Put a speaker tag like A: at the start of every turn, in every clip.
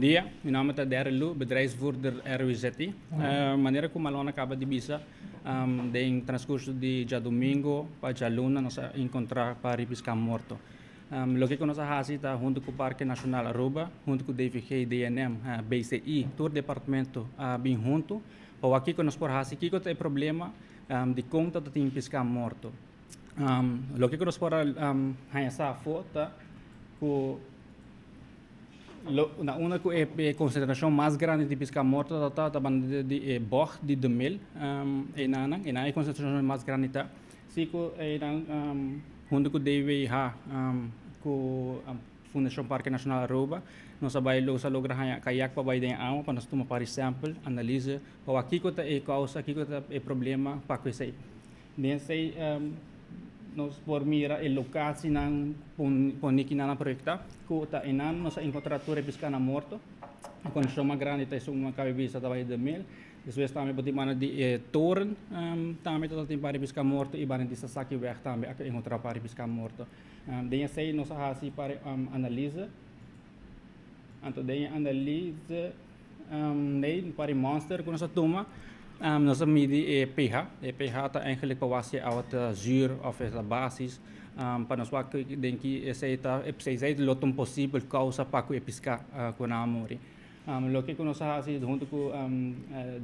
A: dia, mi nomber ta Daryl Lu, bedrijfsvoerder RWZI. Manera ku Malon a kaba di bisa, den transkurso di djadumingu pa djaluna nos a enkontrá pa ripiská morto. Loke ku nos a hasi ta huntu ku Parke Nashonal Aruba, huntu ku DVG, DNM, BCI, tur departamento a bin huntu pa wak kiko nos por hasi, kiko ta e problema, dikon ta tin piská morto. Loke ku nos por a haña sa afó ta ku na unda ku e konsentrashon mas grandi di piská morto ta ta ta banda di e bòg di De Mil, einan einan e konsentrashon mas grandi ta. Si ku einan huntu ku DWH ku Fundashon Parke Nashonal Aruba nos a bai nos a logra haña kayak pa bai den awa pa nos tuma par sample, analise pa wak kiko ta e kousa, kiko ta e problema pa ku esei. Den esei nos por mira e lokasinan poni ki nan a proyektá ku ta einan nos a enkontrá tur e piskanan morto. E kondishon mas grandi ta esun ku mi a kaba di bisa ta bai de Mil. Despues tambe bo tin banda di e toren tambe ta tin par di piská morto i banda di Sasakiweg tambe a enkontrá par di piská morto. Den esei nos a hasi par analise. Anto den e analise nei par di monster ku nos a tuma nos a midi e pH. E pH ta eigenlijk pa wak si e awa ta zuur òf e ta basis pa nos wak den ki esei ta esei lo ta un posibel kousa pa ku e piská ku nan a muri. Loke ku nos a hasi huntu ku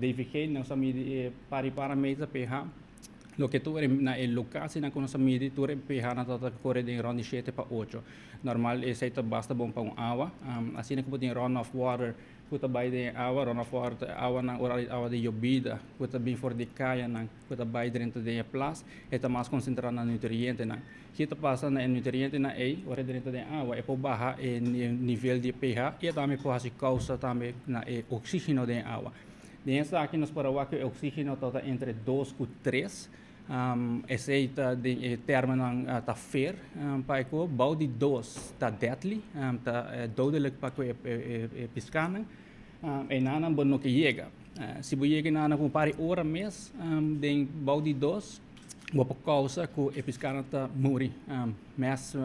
A: DVG nos a midi e par di parameter pH. Loke tur na e lokasinan ku nos a midi tur e pH nan tabata kore den rònt di shete pa ocho. Normal esei ta basta bon pa un awa. Asina ku bo tin runoff water ku ta bai den e awa, runoff water ta e awanan ora di awa di yobida ku ta bin for di kayanan ku ta bai drenta den e plas, e ta mas konsentrá na nutrientenan. Ki ta pasa na e nutrientenan ei ora e drenta den awa? E por baha e nivel di pH i e tambe por hasi kousa tambe na e oksígeno den e awa. Den esaki nos por a wak ku e oksígeno ta ta entre dos ku tres. Esei ta den e términonan ta fair pa e ku bou di dos ta deadly, ta dodelijk pa ku e piskanan. Einanan bo no ke yega. Si bo yega einanan ku un par di ora mes den bou di dos bo por kousa ku e piskanan ta muri. Mass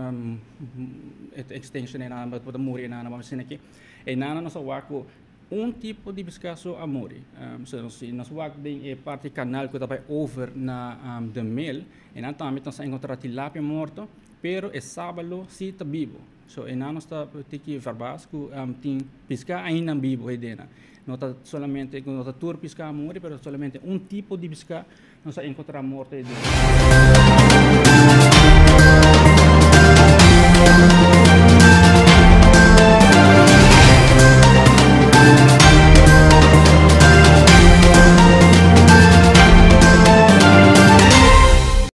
A: extinction einanan bo ta muri einanan bo asina aki. Einanan nos a wak ku un tipo di piská so a muri. So si nos wak den e parti kanal ku ta bai over na De Mil, einan tambe nos a enkontrá tilapia morto, pero e sábalo si ta bibu. So einan nos ta tiki verbas ku tin piská ainda bibu eidenan. No ta solamente no ta tur piská a muri, pero solamente un tipo di piská nos a enkontrá morto eidenan.